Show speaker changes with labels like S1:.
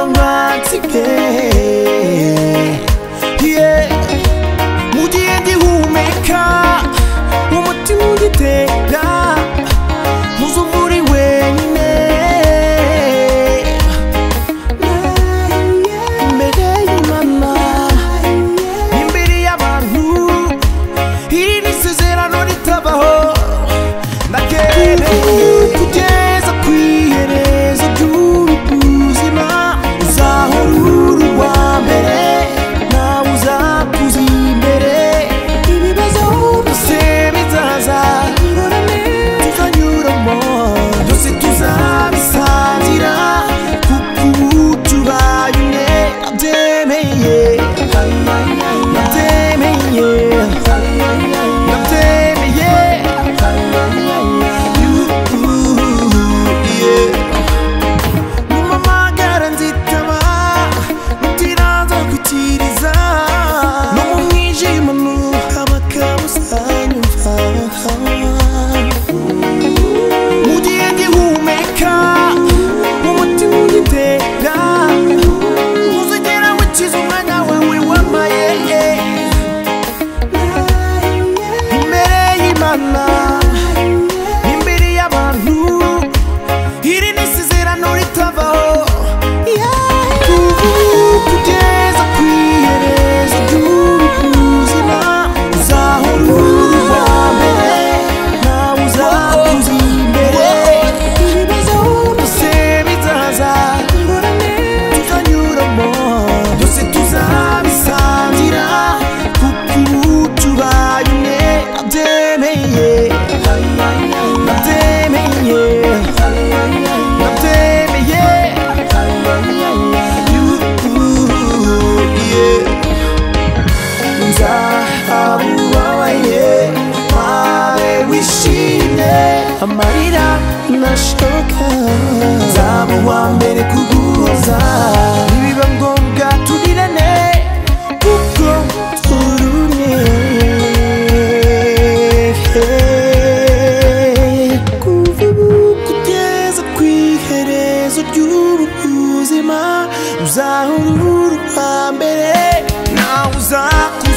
S1: Ngwino ngwansige. Yeah. Mu gihe ngihumeka umutima ugitera, ntuzumva uri wenyine. Imbere y'Imana, imbere y'abantu, iri ni isezerano ritabaho. Ndagereye kugeza ku iherezo ry'ubuzima, uzahora uri uwa mbere, nawe uzakuza imbere. Ibibazo byose bizaza, tuzanyuramo, byose tuzabisangira, kuko ubu tubaye umwe. Ndabyemeye, ndabyemeye, ndabyemeye. Mumamagara nzitaba, nutiraza kwikiriza, no mu mwijima nuhaba kabuzanyumva. Mu gihe ngihumeka umutima ugitera, ntuzigera wikiza umwanya wawe wamaye. Imbere y'Imana, imbere y'abantu, iri ni isezerano ritavaho. Kuva ubu kugeza ku iherezo ry'ubuzima, uzahora uri uwa mbere, nawe uzakuza imbere. Ibibazo byose bizaza, tuzanyuramo, byose tuzabisangira, kuko ubu tubaye umwe. Ndabyemeye, ndabyemeye, ndabyemeye. Nzahaba ubabaye, mpabe wishimye, amarira nashoka, nzaba uwa mbere kuguhoza. Nibiba ngombwa turirane, kuko turi umwe. Kuva ubu kugeza ku iherezo ry'ubuzima, uzahora uri uwa mbere, nawe uzakuza